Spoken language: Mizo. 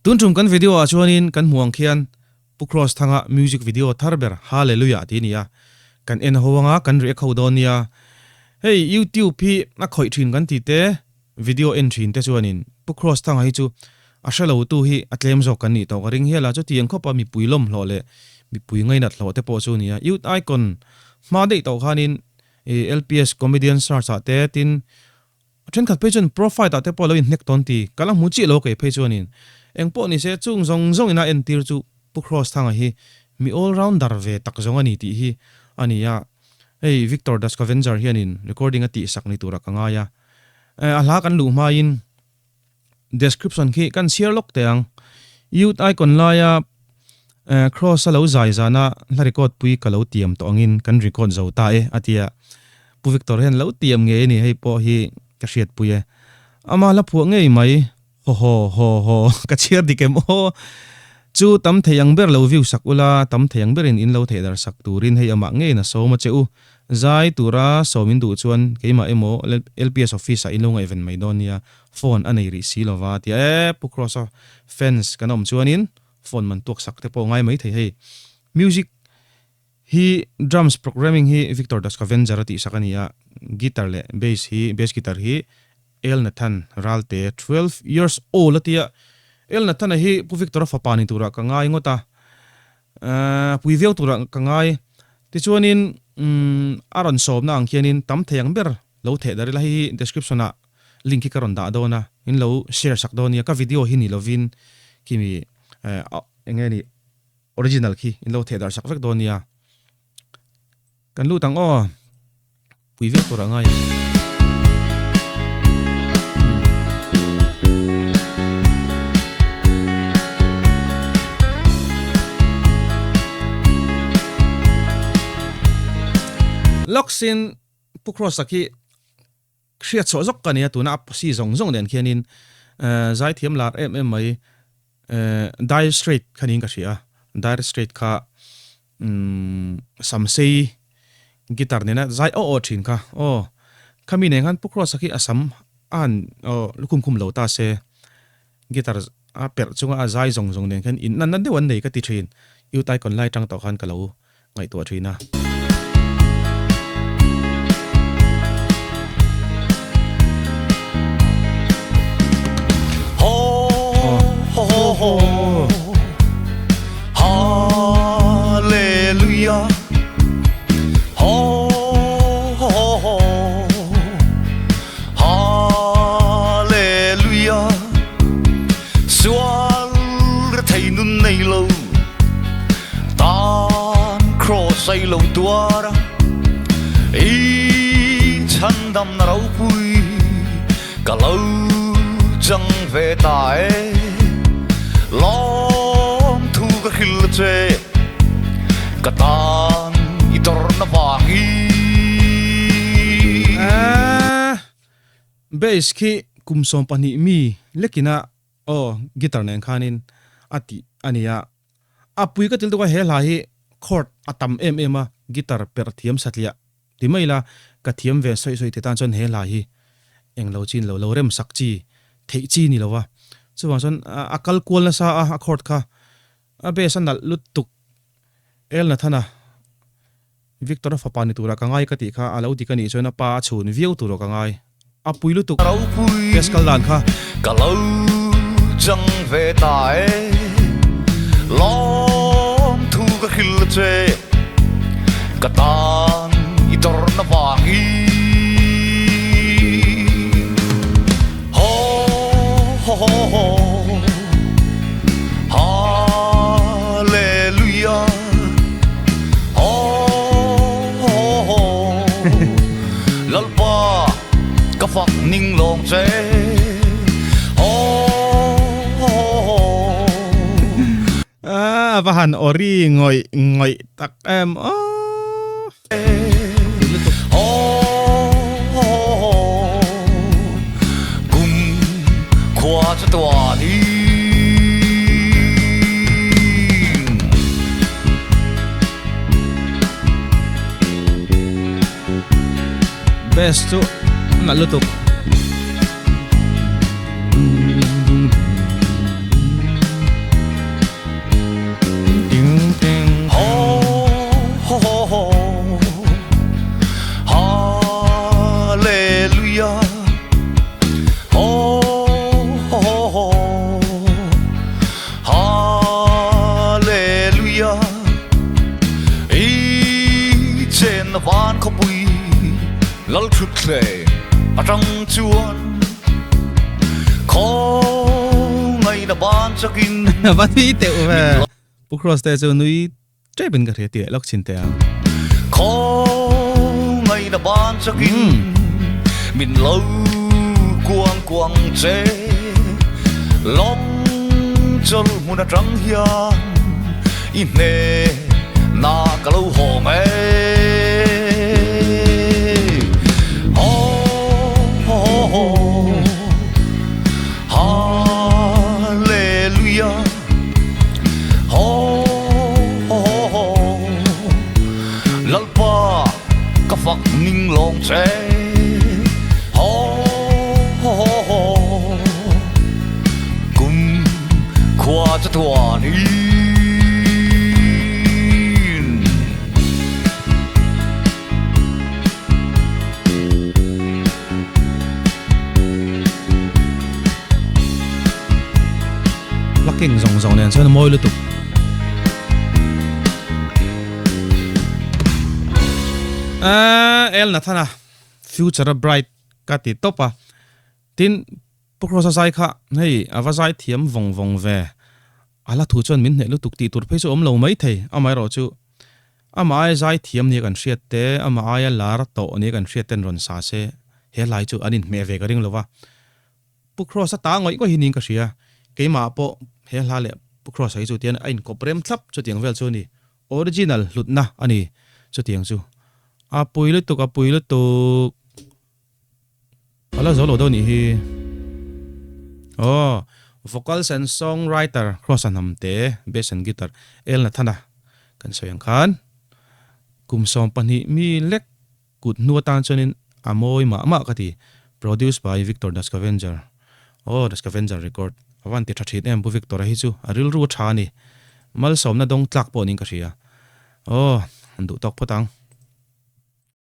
Tun tum kan video ah chuanin kan hmuh ang khian Pu Kross Thanga music video thar ber Hallelujah tih a ni a, kan en ho anga kan react ho dawn nia. Hei YouTube hi a khawih thin kan tih te, video en thin te chuanin Pu Kross Thanga hi chu a hre lo tu hi a tlem zawk kan nih tawh ka ring hial a, chutiang khawpa mipui lawm hlawh leh mipui ngainat hlawh te pawh chu a ni a. Youth Icon hma daih tawh khanin LPS Comedian Search ah te tin A thenkhat phei chuan profile ah te pawh a lo inhnek tawn ti ka la hmu chiah lo kei phei chuanin engpawh ni se chung zawng zawng ina entir chu Pu Kross Thanga hi mi all rounder ve tak zawng a ni tih hi a ni a, hei Victor the Scavenger hianin recording a tihsak ni turah ka ngai a, a hla kan luh hmain Description khi kan chhiar lawk teh ang. Youth Icon laia Kross a lo zai zana hla record pui ka lo tiam tawh angin kan record zo ta e a ti a. Pu Victor hian lo tiam ngei a ni hei pawh hi ka hriatpui e. Ama hla phuah ngei mai haw haw haw haw ka chhiar dik em aw. Chu tam thei ang ber lo view sak ula tam thei ang berin in lo theih dar sak turin hei amah ngeiin a sawm a che u. Zai tura sawm in duh chuan keimah emaw LPS office ah in lo ngaihven mai dawn nia. Phone a nei rih si lova tia e Pu Kross a fans kan awm chuanin phone man tuak sak te pawh ngai mai thei hei. Music hi drums programming hi Victor the Scavenger a tih sak a ni a, guitar leh bass hi bass guitar hi El Nathan Ralte 12 years old a tia El Nathan a hi Pu Victor a fapa ni turah ka ngai ngawt a, pui viau turah ka ngai. Tichuanin a rawn sawmna ang khianin tam thei ang ber lo theh dar ila hei hi description ah link hi ka rawn dah dawn a, in lo share sak dawn nia, ka video hi ni lovin khimi eng nge ni original khi in lo theh darh sak vek dawn nia, kan lut ang aw, pui vek tur a ngai. Locks in Pu Kross-a khi Hriat chhuah zawk ka nia tuna a posi zawng zawng nen khianin zaithiam lar em em mai Dire Strait kha niin ka hria a, Dire Strait kha samsei guitar nena zai aw aw thin kha aw khami nen khan Pu Kross-a khi a sam a han aw lukhum khum lo ta se guitar a perh chunga a zai zawng zawng nen khan in nanna deuh an nei ka ti thin Youth Icon lai tang tawh khan ka lo ngaihtuah thin a. Hallelujah Ho ho ho Hallelujah Sual rethei nun nei lo Tan kraws ei lo tuar a, i chhandamna ropui ka lo chang ve ta e. Lawmthu ka hrilh a che, ka tan i tawrhna vangin. Bass khi kum 12 mi lekina aw guitar nen khanin a tih a ni a. A pui ka til tuk a he hla hi chord a tam em em a guitar perh thiam satliah ti mai ila ka thiam ve sawi sawi te tan chuan he hla hi eng lo chin lo lo rem sak chi theih chi ni lo va chuvang chuan a kal kual nasa a a chord kha a bass a nalh lutuk El Nathana Victor a fapa ni tura ka ngai ka tih kha a lo dik a nih chuan a pa a chhun viau tur aw ka ngai. A pui lutuk test kal dan kha. Ka lo chang ve ta e, lawm thu ka hrilh a che, ka tan i tawrhna vang hi. Haw haw haw haw Hallelujah Haw haw haw Lalpa ka fak ning lawng che Haw haw haw A va han ori ngawih ngawih tak em aw. Best chu a nalh lutuk. Thutthleng atang chuan khawngaihna ban chakin Va nui teuh ve. Pu Kross te chu nui tep in ka hria tih lawk chhin teh ang. Khawngaihna ban chakin min lo kuang kuang che. Lawng chawlh hmun atang hian i hnena ka lo hawng e. Hallelujah. Lalpa ka fak ning lawng che. Kum khua cha tuan in. Plucking zawng zawng nen chuan a mawi lutuk. Ahh El Nathana future a bright ka ti tawp a, tin Pu Kross a zai kha hei a va zai thiam vawng vawng ve, a hla thu chuan min hneh lutuk tih tur phei chu awm lo mai thei, amaherawh chu amah aia zai thiam nia kan hriat te, amah aia lar tawh nia kan hriat ten rawn sa se he hlai chu an inhmeh ve ka ring lo va. Pu Kross a ta ngawih ngawih hi niin ka hria, keimah pawh he hla leh Pu Kross a hi chu tian a inkawp rem thlap chutiang vel chu a ni, original hlutna a ni chutiang chu. A pui lutuk a pui lutuk. A la zo lo deuh nih hi. Aw, vocals and song writer Kross a hnam te, bass and guitar El Nathana kan sawi ang khan kum 12 mi lek kut hnu atan chuanin a mawi mah mah ka ti. Produced by Victor The Scavenger. Aw, The Scavenger record. A van ti tha thin em Pu Victor-a hi chu a rilru a tha a ni. Malsawmna dawng tlak pawh niin ka hria. Aw, an duh tawk phawt ang.